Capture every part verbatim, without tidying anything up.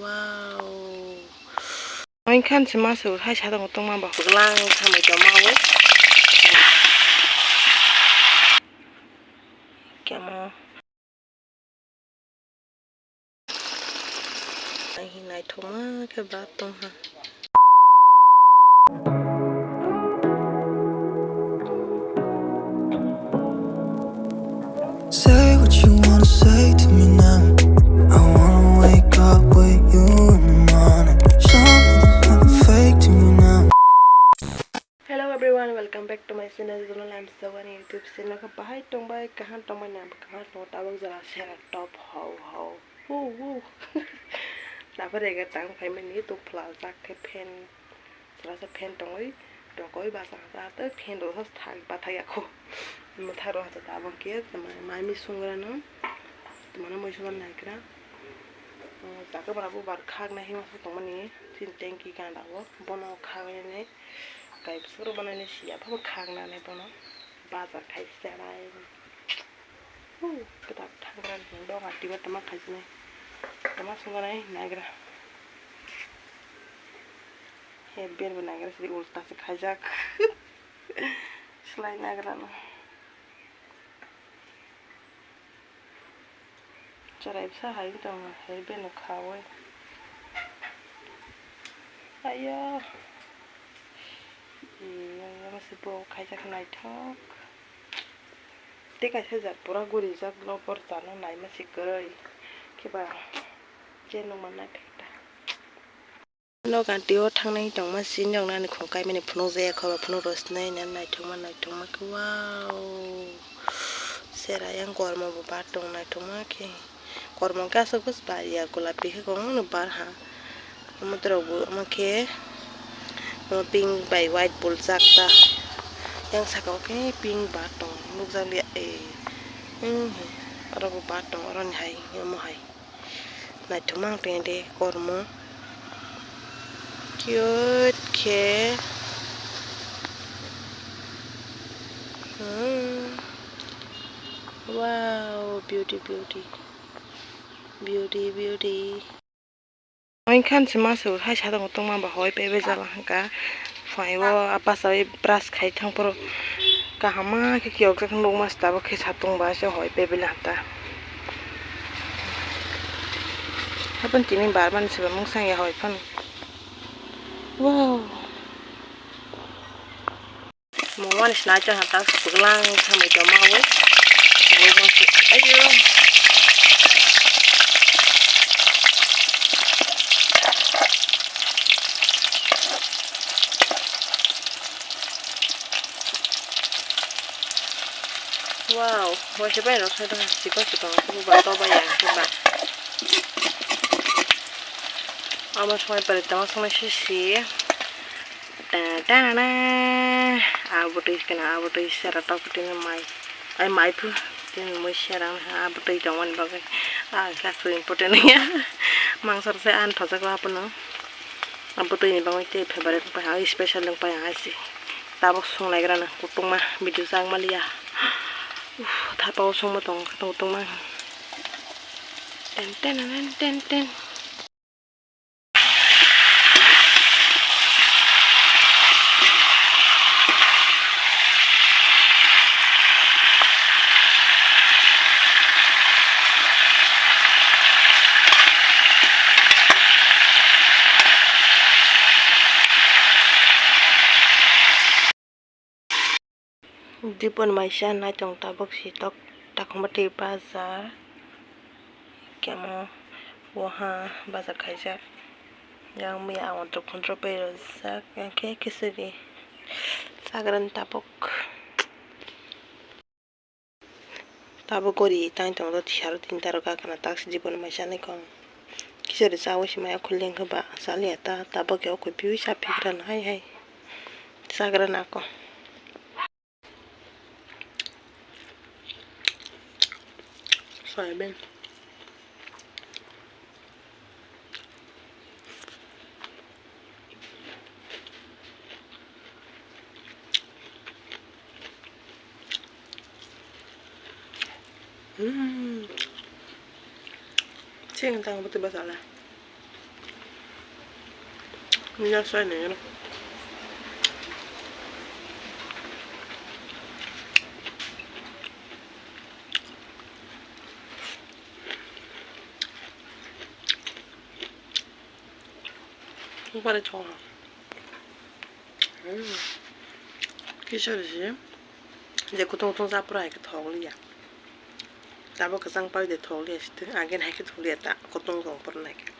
Wow. Oin khan se ma se hai sa tongo tongma ba. Lang khamai tongma o. Kemo. Ai naithokma khe ba tongha. Say what you wanna say to me now. I wanna wake up with you in the morning. Something happened fake to me now. Hello everyone, welcome back to my channel, Zonal. I'm Sawani YouTube channel. Kha bahai tongbai, kaham tongbai, nam kaham tong, tabuk jora sera top ho ho. Hu hu. Nabo rega tang phaimani, tok phlajak khe fan. Sera se fan tongwi, tokoi basa ta, ta fan ro thak bathai akho. Mwthai ro hata tabuk khe, mai mi sungra no. Tumano moi suban naigra. Jaka bana bubar khakna hima tongmani, tin tanki ganda o, bono khagwi nai. Kaibsoro banaini siya phabo khaknani bono bazar khai serai. Hu, kwtal thangrani hinwi doga tiba tama khaijinai. Tama sunganai nagra. He berbo nagra sidi ulta se khaijak. Slai nagrano. Cherai bwsa hai wng tongo, hai beno khaui. Aiya. Ee, omo se bo khaijak naithok. Tei kaisa jat pura gurijak, lobor jano naima se kwrwi. Khiba je nungma naithok ta. Nok ganti o thangnai tongma sini rok nani khung kaimani phunukjaya kho ba phunuk rw sinai nani naithokma naithokma khe wow. Sera yang kormo bo bar tong naithokma khe kormo khe aswk bwswk bar ya golapi khe kwbangma no bar ha. Omo borok bo omo khe omo pink bai white buljak ta yang saka o khe pink bar tong nukjak lia e. Oro bo bar tong oroni hai omo hai. Naithokma ang tongya de kormo. Cute khe. Hmm. Wow, beauty, beauty. Beauty, beauty. Oin khan se ma se hai sa tongo tongma ba hoi pebe jala hwnkha. Phai o apa sawi brush khai thang phuru kaham ma khe kiyok jak nukma se tabuk khe satung ba se hoi pebela ta. Hapan tini bar mani se ba mungsang ya hoi phano. Wow. Mo wani se nai chang ha ta suglang khamai tongma wi. Ayo. Wow, waisa bai rok sai tong chikon chikon khe ba to bai ya khe ba. Amo songwi pari tongma songwi sisi. Ta ta na na. Abo twi kana abo twi sera tok twi mai. Ai mai phu tini moi sera ha abo twi tongmani bagwi. Ah, last important ya. Mangsa rok sai an thojak hapono. Abo twi ni bagwi tei favorite wngpai ha special wngpai ha hai se. Tabuk song naigra na kutungma video chak maliya. Uff, thapa o songmo tong khe tong tongma. Ten ten ten ten ten. Dipon maisa naitong tabuk si tok takhumati bazar kemo waha bazar khaijak yang mia ang tongkhorok bai rwjak yang khe khichiri chagrani tabuk. Tabuk gori tang tongo tisa rok tinta rok gakana taksi jibon mai sanai kong. Kichori chawi se maya khuleng khe ba chaliya ta tabuk khe okhoi piui cha phikrano hai hai chagra nako. Soyabin. Hmm. Sing tang betul basala. Mila sai nai ano. Bupare chong. Kisa risi. Je kutung kutung japra hai khe thok liya. Tabuk kwchang pai de thok liya site. Again hai khe thok liya ta kutung tong por nai khe.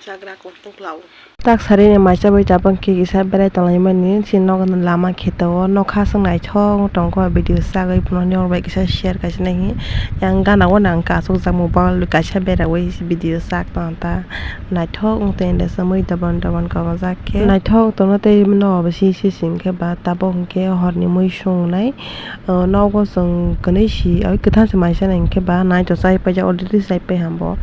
Chagra kutung klau. Tak sari ni mai chabai tabang khe kisa berai tonglaimani, chini nogo ni lama kheto o nokha swng naithok tongkha, video sagwi phunuknani, oro bai kisa share kaisa naihi. Yang gana o nang kasukjak mobile kaisa berawi video sak tong ta, naithok wng tong de, chumui doban doban kobojak khe naithok tongno tei nogo bo sisi sing khe ba tabok hwnkhe horni mui swngnai. O nogo chwng kwnwi si oi kwthang se mai sanai hinkhe ba naito chai paijak, already chai pai hambo.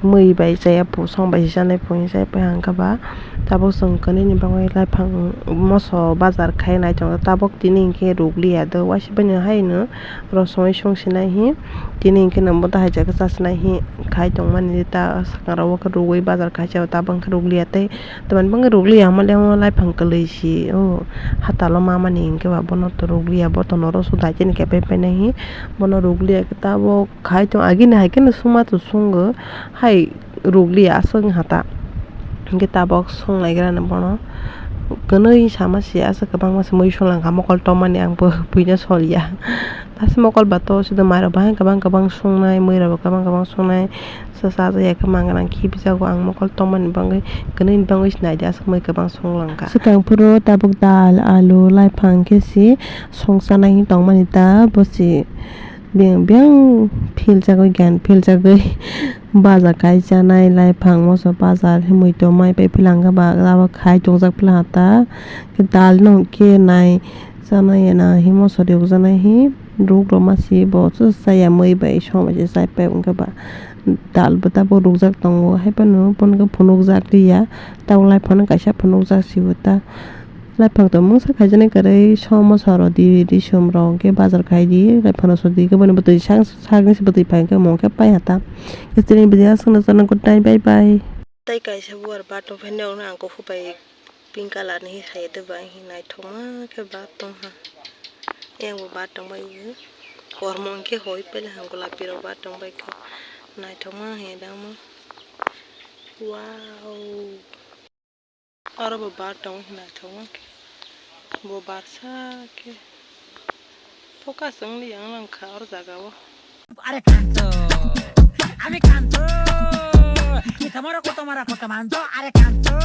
Mui bai chaya pu song bai si chanai pu chai pai hangkha ba. Tabuk chwng kwnwi ni bagwi laiphang moso bazar khai nai tongo, tabuk tini hinkhe rukliya do waisa bai no haino rosongwi song sinai hi. Tini hinkhe no bo dahai jagwi chasinai hi khai tongmani ta sakha rok o khe rugwi bazar khai chao, tabuk hinkhe rukliya tei. Tamani bangwi rukliya hwnba le omo laiphang kwlwi si o hatalo mamani hinkhe ba bono to rukliya, bo to noro suda chini khe pai painai hi bono rukliya khe tabuk khai tong agini hai kheno suma to sungo hai rukliya aswk wngkha ta hinkhe tabuk sung naigra no bono kwnwi sama si aswk kwbangma se mui sung langkha mokol tongmani ang bo buino soliya. Aswk mokol ba to sida mairok bahai kwbang kwbang sungnai, muirok bo kwbang kwbang sungnai. Sa sa ya khe mangra khibijago ang mokol tongmani bagwi, kwnwi ni bagwi se naidi aswk mui kwbang sunglangkha. Swkang phuru tabuk dal, alu, laiphang khe se songchanai tongmani ta bosi biyang biyang philjagwi, gan philjagwi baja kai chanai laiphang moso baja himui tongmai pai philangkha ba abo khai tongjak philangkha ta dal no khe nai. Chanai ya na hi moso rwkjaknai hi ruk rok ma si bo chaya mui bai song bai se chai pai wngkha ba dal bo tabuk rukjak tongo hai phano bono khe phunukjak liya tabuk laiphano kaisa phunukjak si bo ta laiphang tong mungsa khaijaknai kwrwi som moso rw di risum rok hwnkhe bazar khai di laiphano so di khe bono bwtwi sak sakni se bwtwi pai khe omo khe pai ha ta. Tini video aswk no chana good night bye bye. Tei kaisa buar bathok phai nokno ang kuphur bai. Pink colour ni hai de ba hi naithokma khe ba tongha. Yang bo ba tongbai bo. Kormo hwnkhe hoi pele ha golapi rok ba tongbai kho. Naithokma he dangma. Wow. Oro bo ba tong naithokma khe. Bo barsa khe. Focus wng li yang langkha oro jaga o. Are kanto. Ami kanto. Kitamara kotomara kotamanto. Are kanto.